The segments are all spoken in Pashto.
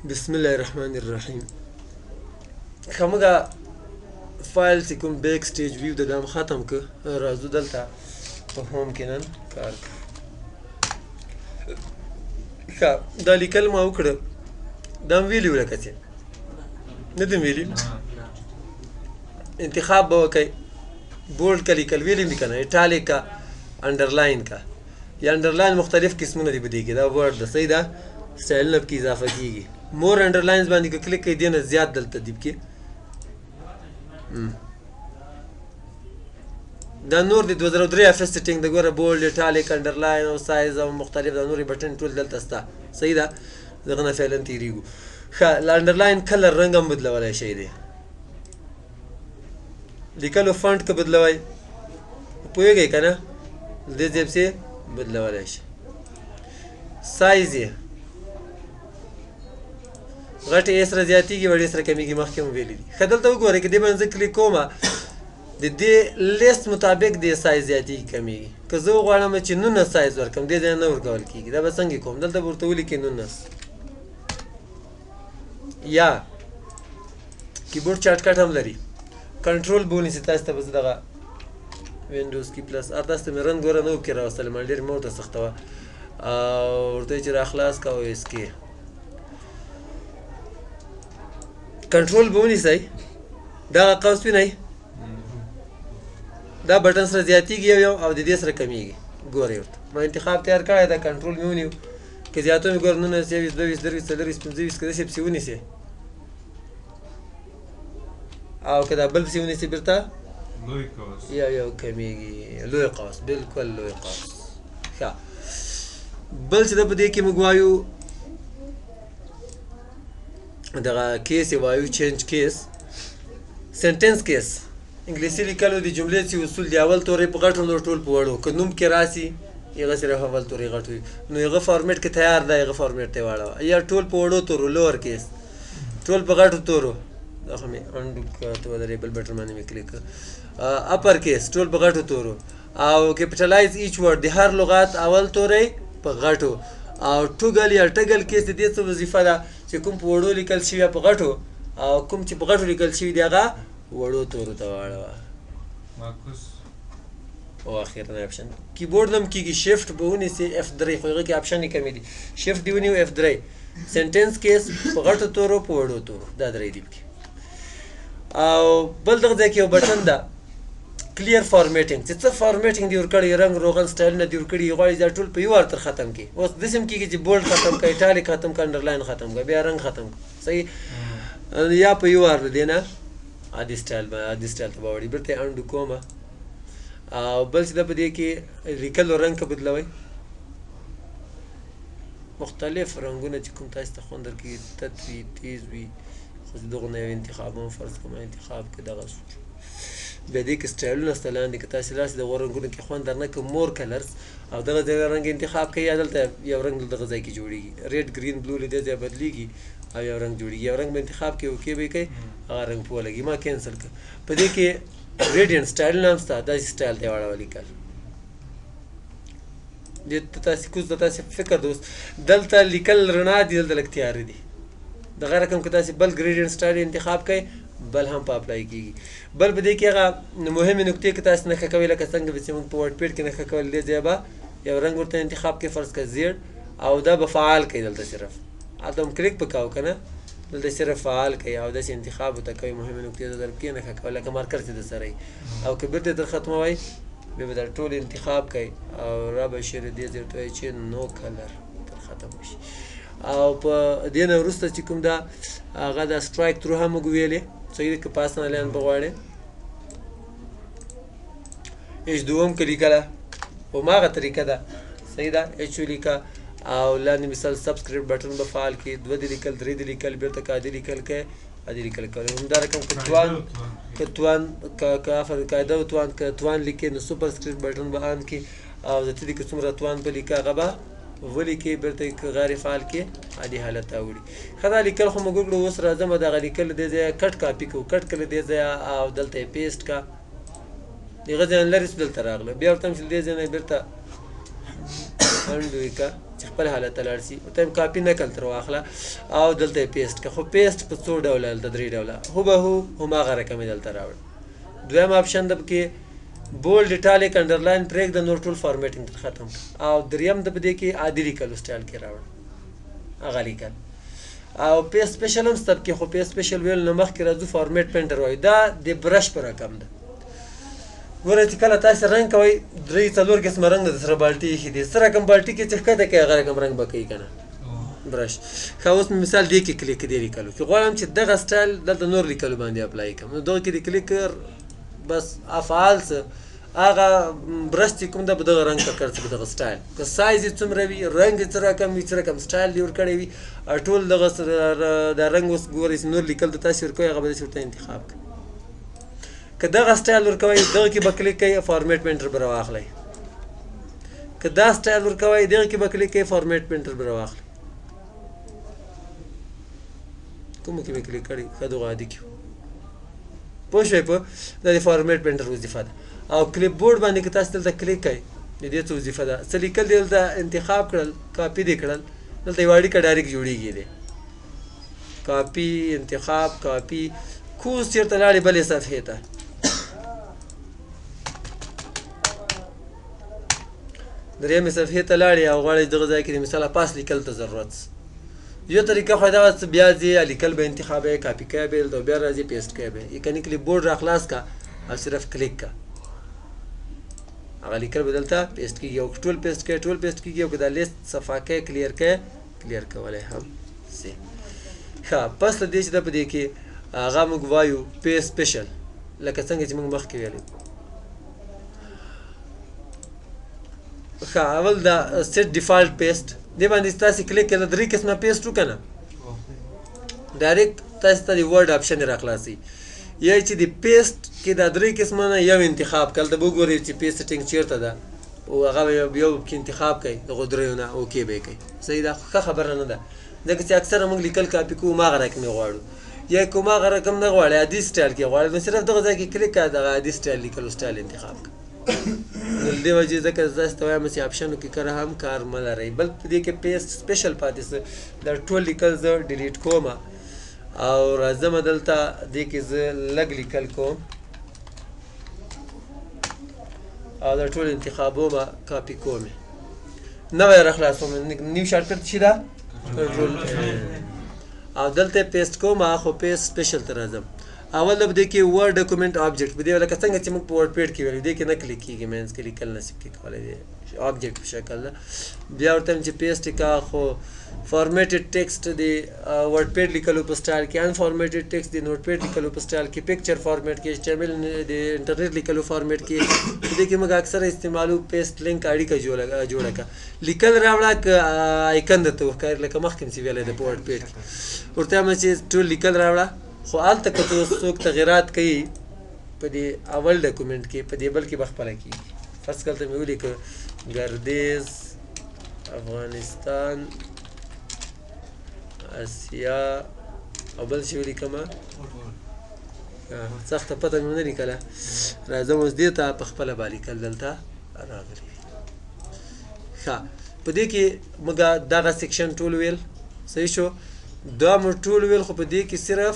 بسم الله الرحمن الرحیم. ښه موږ file چې کوم backstage view د دام ختم که راځو دلته په home کې نن کار کوو. ښه دا لیکل ما وکړه، دا مې ویلي وو لکه چې نه دي ویلي. انتخاب به وکئ، bold که لیکل ویلي مې که نه، italic که underline که یا underline مختلف قسمونه دي په دې کې. دا word ده، صحیح ده، سټایلونه پکې اضافه کیږي. more underlines باندې که کلیک کوئ دې نه زیات دلته دي پکې. دا نور د 2003 office setting د ګوره bold، italic، underline او سایز او مختلف دا نورې بټن ټول دلته سته، صحیح ده. دغه نه فعلا تېرېږو. ښه له underline color رنګ هم بدلولی شئ دی، لیکلو font که بدلوئ پوهېږئ که نه، دې ځای پسې بدلولی شئ. سایز یې غټې یې سره زیاتېږي، وړې سره کمېږي، مخکې مو ویلي دي. ښه دلته وګورئ که دې باندې زه کلیک کوم د دې لیست مطابق دې سایز زیاتېږي کمېږي. که زه وغواړم چې 19 سایز ورکړم دې ځای نه ورکول کېږي، دا به څنګه کوم؟ دلته به ورته ولیکئ 19 یا keyboard shortcut هم لري، کنټرول به ونیسي. تاسو ته به زه دغه Windows key plus R تاسو ته مې رنګ ګوره نه و کې راوستلی، ما ډېر مې ورته سخته وه او ورته یې چې راخلاص که او escape کنټرول به ونیسئ، دغه قوس وینئ دا بټن سره زیاتېږي یو یو او د دې سره کمېږي. ګورئ ورته ما انتخاب تیار کړی دا کنټرول مې ونیو، که زیاتو مې ګوره 19 21 22 23 24 25 که داسې پسې ونیسې او که دا بل پسې ونیسې بېرته لوی قوس یو یو کمېږي. لوی قوس، بالکل لوی قوس. ښه بل چې ده په دې کې موږ وایو دغه case یې وایو، change case، sentence case. انګلیسي لیکلو د جملې چې اصول دي، اول تورې په غټو نور ټول په وړو. که نوم کې راسي هغه صرف اول تورې غټ وي، نو هغه فارمیټ کې تیار دی هغه فارمیټ ته واړوه. یا ټول په وړو تورو lower case، ټول په غټو تورو، دا خو مې undo ته ودرې بل بټن باندې مې کلیک کړ. upper case ټول په غټو تورو، او capitalize each word د هر لغات اول توری په غټو. او toggle یا toggle case د دې څه وظیفه ده چې کوم په وړو لیکل شوي په غټو او کوم چې په غټو لیکل شوي دی هغه وړو تورو ته واړوه. معکوس او اخرنی option keyboard نم کېږي، شیفټ به ونیسي F3، خو هغه کې option یې کمې دي. شیفټ دې ونیو F3، sentence case په غټو تورو په وړو تورو، دا درې دي پکې. او بل دغه ځای کې یو بټن ده clear formatting، چې څه formatting دې ورکړی، رنګ روغن سټایلونه دې ورکړي، غواړي دا ټول په یو وار تر ختم کړي. اوس داسې هم کېږي چې bold ختم کړي، italic ختم کړي، underline ختم کړي، بیا رنګ ختم کړي، صحیح؟ یا په یو وار له دې نه عادي سټایل به عادي سټایل ته به وړي. بېرته یې undo کومه. او بل چې ده په دې کې لیکلو رنګ که بدلوئ، مختلف رنګونه چې کوم تاسو ته خوند درکوي، تت وي تیز وي، خو زه دغو نه یو انتخاب هم فرض کوم انتخاب که دغه سو. بیا دې کې سټایلونه سته لاندې، که تاسې لاس دغو رنګونو کې خوند درنه که more colors او دغه ځای رنګ انتخاب کوي، یا دلته یو رنګ دغه ځای کې جوړېږي، red green blue له دې ځایه بدلېږي او یو رنګ جوړېږي. یو رنګ به انتخاب کوي، okay به یې کوي، هغه رنګ په ولګي. ما cancel کړ. په دې کې gradient سټایلونه هم سته، داسې سټایل ته یې واړوه لیکل. دې ته تاسې کوز ته تاسې فکر دوست، دلته لیکل رڼا دي، دلته لږ تیاره دي. دغه رقم که تاسې بل gradient style انتخاب کړئ بل هم په apply کېږي. بل په دې کې هغه مهمې نکتې که تاسې نښه کوئ، لکه څنګه به چې موږ په WordPad کې نښه کول، دې ځای به یو رنګ ورته انتخاب کړئ، فرض کړه زیړ، او دا به فعال کړئ. دلته صرف هلته هم کلیک په کاوه که نه، دلته صرف فعال کړئ او داسې انتخاب ورته کوئ، مهمې نکتې ته در پکې نښه کوئ لکه marker چې در سره وي. او که بېرته تر ختموئ بیا به دا ټول انتخاب کړئ او را به شي دې ځای ورته وایي چې no color تر ختم شي. او په دې نه وروسته چې کوم ده هغه د strikethrough هم موږ ویلې، صحیح ده، که پاس نه لاین به غواړې H دوم که لیکله هماغه طریقه ده، صحیح ده، H ولیکه او لاندې مثال subscript button به فعال کړي، دوه دې لیکل، درې دې لیکل، بېرته که عادي لیکل کوې عادي لیکل کوې. همدا رقم که توان که توان که افر قاعده او توان که توان لیکې نو superscript button به on کړي او د دې که څومره توان په لیکه هغه به ولیکې، بېرته یې که غیر فعال کړې عادي حالت ته اوړي. ښه دا لیکل خو موږ وکړو. اوس راځم دغه لیکل له دې ځایه cut copy کوو، cut کړه له دې ځایه او دلته یې paste کړه، دغه ځای نه لرې دلته راغله، بیا ورته هم چې له دې ځای نه یې بېرته undo یې کړه. چې خپل حالت ته لاړ شي. ورته وایم کاپي نقل تر واخله او دلته یې paste که، خو paste په څو ډوله دلته درې ډوله، هوبهو هماغه رقم یې دلته راوړ. دویم option ده پکې bold italic underline پرېږده، نور ټول formatting تر ختم کړه. او دریم ده په دې کې عادي لیکلو سټایل کې راوړ هغه لیکل. او paste special هم شته پکې، خو paste special ویل نه مخکې راځو format painter وایو. دا د برش په رقم ده. ګوره چې کله تاسې رنګ کوئ درې څلور قسمه رنګ د سره بالټي ایښي دي، څه رقم بالټي کې چې ښکته کوي هغه رقم رنګ به کوي که نه برش. ښه اوس مې مثال دې کې کلیک دې لیکلو کې غواړم چې دغه سټایل دلته نور لیکلو باندې apply کړم، نو دغه کې د کلیک بس افعال څه هغه برش چې کوم ده په دغه رنګ ککړ څه په دغه سټایل، که سایز یې څومره وي، رنګ یې څه رقم وي، څه رقم سټایل دې ورکړی وي، او ټول دغه دا رنګ اوس ګورئ چې نور لیکل ته تاسې ورکوئ هغه به داسې ورته انتخاب کړئ. که دغه سټایل ورکوئ دغه کې به کلیک کوئ format painter به راواخلئ، که دا سټایل ورکوئ دغه کې به کلیک کوئ format painter به راواخلئ. کومو کې مې کلیک کړی؟ ښه دغه عادي کې پوه شوئ؟ په دا د format painter وظیفه ده. او clipboard باندې که تاسو دلته کلیک کړئ د دې څه وظیفه ده؟ څه لیکل دې دلته انتخاب کړل، کاپي دې کړل، دلته یوه اړیکه direct جوړېږي دی، کاپي انتخاب کاپي کوز چېرته لاړې بلې صفحې ته. درېیمې صفحې ته لاړې او غواړې دغه ځای کې د مثال پاس لیکل ته ضرورت. یو طریقه خو دا وه چې بیا ځې لیکل به انتخابوې، کاپي کوې به دلته بیا راځې paste کوې به یې، کنې clipboard راخلاص که او صرف کلیک که هغه لیکل به دلته paste کېږي، او ټول paste کوې ټول paste کېږي، او که دا لیست صفا کوې clear کوې clear کولی هم سي. ښه پس له دې چې ده په دې کې هغه موږ وایو paste special، لکه څنګه چې موږ مخکې ویلي. ښه اول دا set default paste دې باندې تاسې کلیک کړئ، درې قسمه paste وکړه نه direct تاسې ته د Word option راخلاصي، یا چې د paste کې دا درې قسمه نه یو انتخاب کړئ، دلته به وګورئ چې paste setting چېرته ده او هغه به یو پکې انتخاب کړئ دغو دریو نه okay به یې کوئ. صحیح ده، ښه خبره نه ده ځکه چې اکثره موږ لیکل کاپي کوو هماغه رقم یې غواړو، یا که هماغه رقم نه غواړئ عادي سټایل کې غواړئ نو صرف دغه ځای کې کلیک کړه دغه عادي سټایل لیکلو سټایل انتخاب کړه. نو له دې وجې ځکه زه تاسو ته وایم چې option و کې کله هم کار مه لرئ. بل په دې کې paste special پاتې سه، دا ټول لیکل زه delete کوم او راځم دلته دې کې زه لږ لیکل کوم او دا ټول انتخابوم کاپي کوم، نوی راخلاصوم، new shortcut چی ده کنټرول او دلته paste کوم، خو paste special ته راځم. اول په دې کې Word document object په دې لکه څنګه چې موږ په WordPad کې ویل دې کې نه کلیک کېږي، منځ کې لیکل نه شي کې کولی دی object په شکل ده. بیا ورته چې paste کا، خو formatted text دی WordPad لیکلو په سټایل کې، unformatted text دی Notepad لیکلو په سټایل کې، picture format کې، HTML د انټرنیټ لیکلو فارمیټ کې. په دې کې موږ اکثره استعمالو paste link اړیکه جوړه کړه، لیکل راوړه که icon درته وښکاري لکه مخکې مې چې ویلی دی په WordPad کې، ورته مې چې ټول لیکل راوړه. خو هلته که څوک تغیرات کوي په دې اول document کې په دې بل کې به خپله کېږي. فرض کړه دلته مې ولیکه ګردیز افغانستان اسیا او بل شي ولیکم، سخته پته مې ونه لیکله، راځم اوس دې ته په خپله به لیکل دلته راغلي. ښه په دې کې موږ دغه section ټول ویل، صحیح شو، دا مو ټول ویل، خو په دې کې صرف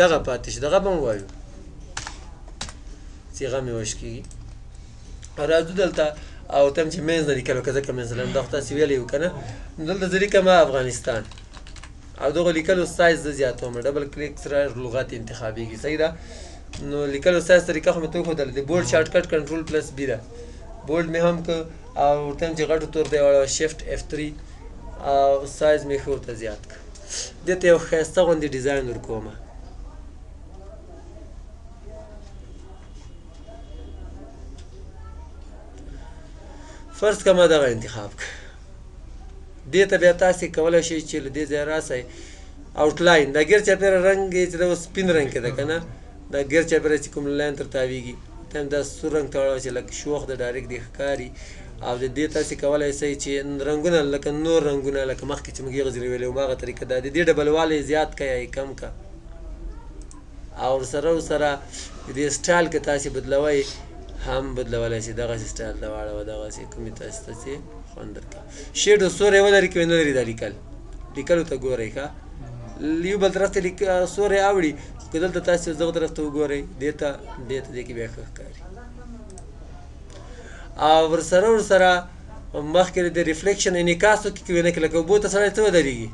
دغه پاتې شو، دغه به هم وایو چې هغه مې وشکېږي. راځو دلته او ته هم چې منځ نه لیکل وکړه، ځکه منځ نه دا خو تاسې ویلی و که نه، نو دلته زه لیکم افغانستان او دغه لیکلو سایز زه زیاتوم، double click سره لغت انتخابېږي، صحیح ده. نو لیکلو سایز طریقه خو مې ته وښودله، د bold shortcut control plus B ده، bold مې هم که او ورته هم چې غټو تور دی واړوه shift F3 او سایز مې ښه ورته زیات که، دې ته یو ښایسته غوندې ډیزاین ورکومه. فرض که ما دغه انتخاب که، دې ته بیا تاسې کولی شئ چې له دې ځایه راسئ outline، دا ګیر چاپېره رنګ یې چې دا اوس سپین رنګ کې ده که نه، دا ګیر چاپېره چې کوم line تر تاویږي ته هم دا سور رنګ ته واړوه چې لږ شوخ د direct دې ښکاري. او د دې تاسې کولی شئ چې رنګونه لکه نور رنګونه لکه مخکې چې موږ یې غزرې ویلې هماغه طریقه ده، د دې ډبلوالی زیات که یا یې کم که، او ورسره د دې سټایل که تاسې بدلوئ هم بدلولی شئ، دغسې سټایل ته واړوه، دغسې کومې تاسې ته چې خوند درکا. shadow سوری ولري که نه لري دا لیکل، لیکلو ته ګورئ ښه، یو بل طرف ته سوری اوړي، خو که دلته تاسې اوس دغه طرف ته وګورئ، دې ته دې ته دې کې بیا ښه ښکاري. او ورسره ورسره مخکې د reflection انعکاس وکړي که نه کړي، لکه اوبو ته سړی څه ودرېږي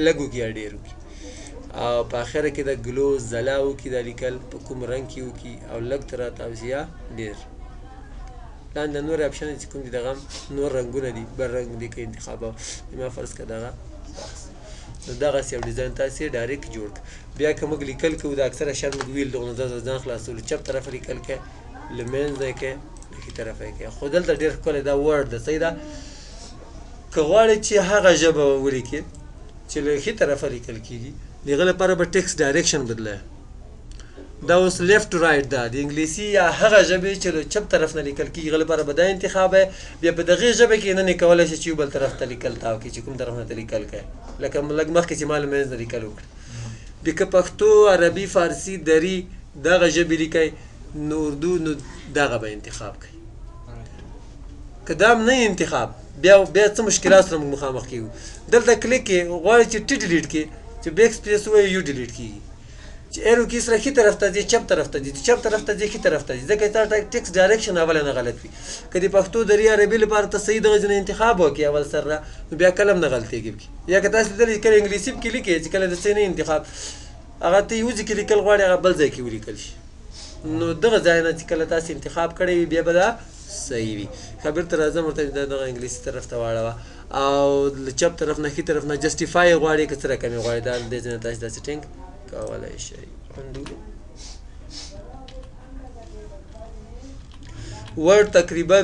لږ وکړي یا ډېر وکړي، او په اخره کې د glow ځلا وکړي، دا لیکل په کوم رنګ کې وکړي، او لږ تر توضیح ډېر. لاندې نور option چې کوم دي دغه هم نور رنګونه دي، بل رنګ دي که انتخابوه. ما فرض که دغه نو دغسې یو ډیزاین تاسې direct جوړ کړ. بیا که موږ لیکل کوو دا اکثره شیان موږ ویل دغه نو ځان خلاصولو، چپ طرفه لیکل کوي، له منځ نه یې کوي، له ښي طرفه یې کوي. خو دلته ډېر ښکلی دا Word ده، صحیح ده. که غواړې چې هغه ژبه ولیکې چې له ښي طرفه لیکل کېږي، د هغه لپاره به text direction بدلوې. دا اوس left to right ده، د انګلیسي یا هغه ژبې چې له چپ طرف نه لیکل کېږي، هغه لپاره به دا انتخاب دی. بیا په دغې ژبې کې نن یې کولی شي چې یو بل طرف ته لیکل تاو کړي، چې کوم طرف نه ته لیکل کوي، لکه لږ مخکې چې ما له منځ نه لیکل وکړه. بیا که پښتو، عربي، فارسي، دري دغه ژبې لیکئ، نو اردو، نو دغه به انتخاب کوي. که دا هم نه انتخاب، بیا بیا څه مشکلات سره موږ مخامخ کېږو. دلته کلیک کې غواړي چې T delete کړي، چې backspace ووایي U delete کېږي، چې arrow key سره ښي طرف ته ځي چپ طرف ته ځي، چې چپ طرف ته ځي ښي طرف ته ځي، ځکه تا text direction اوله نه غلط وي. که د پښتو، دري، عربي لپاره ته صحیح دغه ځینې انتخاب وکړې اول سر نه، نو بیا کله هم نه غلطېږي پکې. یا که تاسې لیدلي کله انګلیسي پکې لیکې چې کله د څه نه انتخاب هغه ته یو ځای کې لیکل غواړي، هغه بل ځای کې ولیکل شي. نو دغه ځای نه چې کله تاسې انتخاب کړی وي بیا به دا صحیح وي. ښه بېرته راځم ورته دا دغه انګلیسي طرف ته واړوه، او له چپ طرف نه ښي طرف نه justify غواړي که څه رقم یې غواړي، دا دې ځای نه تاسې دا setting کولی شئ. Word تقریبا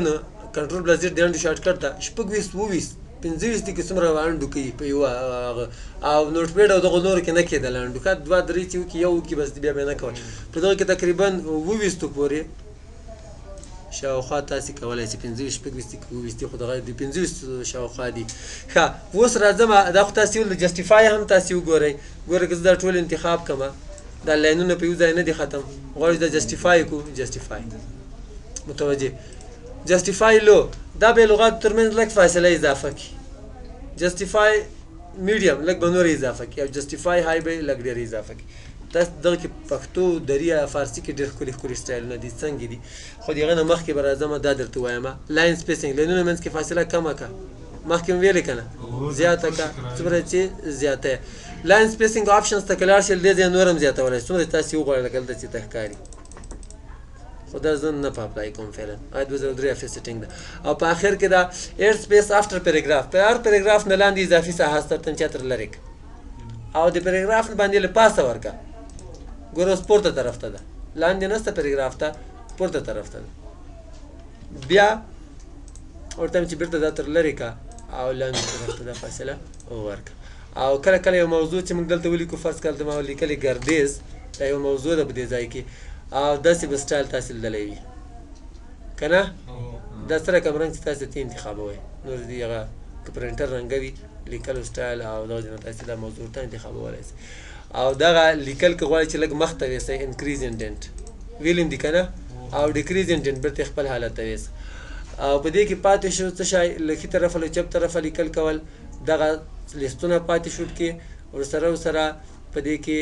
control plus Z د undo shortcut ده، 26 27 25 دي کې څومره undo کوي په یوه هغه، او Notepad او دغه نورو کې نه کېدل undo، ښه دوه درې چې وکړي یو وکړي بس بیا به یې نه کول. په دغه کې تقریبا 27 پورې شاوخوا تاسې کولی شئ، 25 26 دي که 27 دي، خو دغه د 25 شاوخوا دي. ښه اوس راځم، دا خو تاسې ول justify هم تاسې وګورئ. ګورئ که زه دا ټول انتخاب کړم، دا لاینونه په یو ځای نه دي ختم، غواړو دا justify کړو، justify متوجه justify low، دا به لغات ترمنځ لږ فاصله اضافه کړي، justify medium لږ به نور اضافه کړي، او justify high به لږ ډېر اضافه کړي. تاسو دغه کې پښتو، دري، فارسي کې ډېر ښکلي ښکلي سټایلونه دي، څنګه دي. خو د هغه نه مخکې به راځم دا درته وایم، line spacing لاینونه منځ کې فاصله کمه کړه، مخکې مې ویلې که نه زیاته کړه، څومره چې زیاته یې. line spacing options ته که لاړ شئ دې ځای نور هم زیاتولی شئ، څومره چې تاسې وغواړئ لکه دلته چې ته ښکاري. خو دا زه نه په apply کوم فعلا، آیا 2003 افي setting ده. او په اخر کې دا add space after paragraph، په هر پاراګراف نه لاندې اضافي ساحه سته چې تر لرې کړه، او د پاراګراف باندې له پاسه ورکړه. ګوره اوس پورته طرف ته ده، لاندې نسته پاراګراف ته، پورته طرف ته ده. بیا ورته چې بیرته دا تر لرې کړه او لاندې طرف ته دا فاصله ورکړه. او کله کله یو موضوع چې موږ دلته ولیکو، فرض کړه دلته ما لیکلې ګردیز، دا یو موضوع ده په دې ځای کې، او داسې به سټایل تاسې لیدلی وي که نه؟ دا څه رقم رنګ چې تاسې ته انتخابوئ، نور دې هغه که پرنټر رنګوي لیکلو سټایل او دغه ځای نه تاسې دا موضوع ورته انتخابولی شئ. او دغه لیکل که غواړئ چې لږ مخته ویسئ، increase indent ویلیم دي که نه، او decrease indent بیرته خپل حالت ته ویسئ. او په دې کې پاتې شو څه شی، له ښي طرفه له چپ طرفه لیکل کول، دغه لیستونه پاتې شو پکې، ورسره ورسره په دې کې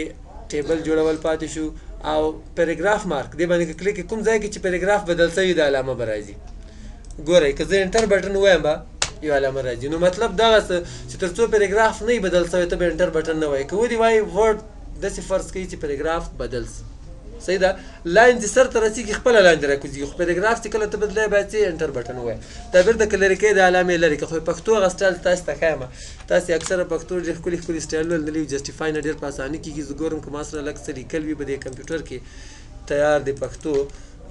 table جوړول پاتې شو، او paragraph mark دې باندې که کلیک کوم ځای کې چې پاراګراف بدل شوی دا علامه به راځي. ګورئ که زه enter button ووایم به یو علامه راځي، نو مطلب دغه څه چې تر څو پاراګراف نه بدل شوی ته به enter button نه وایې. که ودې وایي Word داسې فرض کوي چې پاراګراف بدل شي، صحیح ده، line چې سر ته رسېږي خپله لاندې راکوزېږي، خو پاراګراف چې کله ته بدلوې باید چې enter button ووایې. دا بېرته که لرې کوې د علامې لرې کړه. خو پښتو هغه سټایل تاسې ته ښایم، تاسې اکثره پښتو ډېر ښکلي ښکلي سټایلونه لري، justify نه ډېر په اساني کېږي. زه ګورم که ما سره لږ څه لیکل وي په دې کمپیوټر کې تیار د پښتو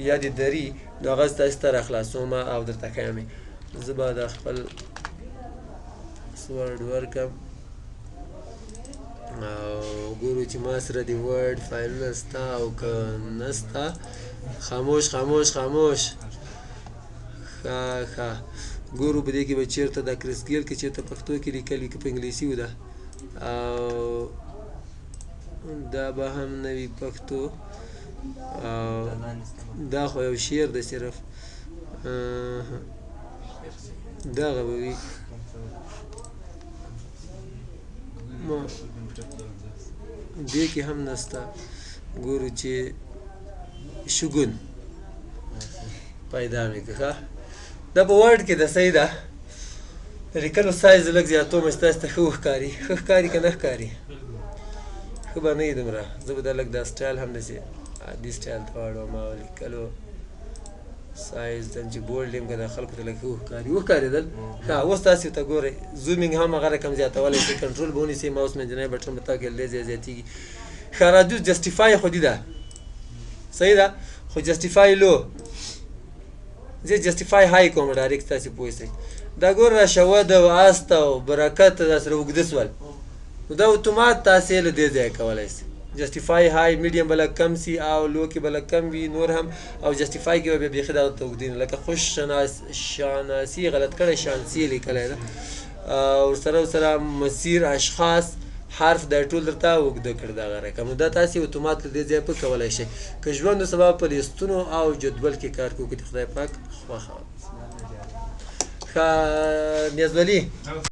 یا د دري، نو هغه تاسې ته راخلاصوم او درته ښایم یې. زه به دا خپل پاسورډ ورکړم او ګورو چې ما سره د Word فایلونه سته او که نسته. خاموش خاموش خاموش. ښه ښه ګورو په دې کې به چېرته دا Kris Gale کې چېرته پښتو کې لیکل وي که په انګلیسي و ده، او دا به هم نه وي پښتو، او دا خو یو شعر دی صرف. دغه به وي ما دې کې هم نسته. ګورو چې شګون پیدا مې کړه. دا په Word کې ده، صحیح ده. د لیکلو size لږ زیاتوم چې تاسو ته ښه وښکاري. ښه ښکاري که نه ښکاري؟ ښه به نه وي دومره. زه به دا لږ دا style هم داسې عادي style ته واړوم او لیکلو سایز دم چې bold یم که دا خلکو ته لږ ښه وښکاري. وښکارېدل؟ ښه، اوس تاسو ته ګورئ zooming هم هغه رقم زیاتولی شئ. کنټرول به ونیسئ، ماوس منځنی بټن به تاو کړئ، ډېر زیاتېږي. ښه راځو justify خو دي ده، صحیح ده، خو justify low زه justify high کوم direct تاسې پوه شئ. دا ګوره شود او است او برکت دا سره اوږده سول، نو دا اتومات تاسې له دې ځایه کولی شئ. justify high medium به لږ کم سي او low کې به لږ کم وي نور هم، او justify کې به بیا بیخي دغه ته اوږدې نه، لکه خوش شاناسي غلط کړی، شانسي یې لیکلی ده، ورسره مسیر اشخاص حرف دا ټول درته اوږده کړ دغه رقم. نو دا تاسې اتومات له دې ځایه په کولی شئ. که ژوند سبا په لیستونو او جدول کې کار کوو که د خدای پاک خوښه. ښه نیازولي.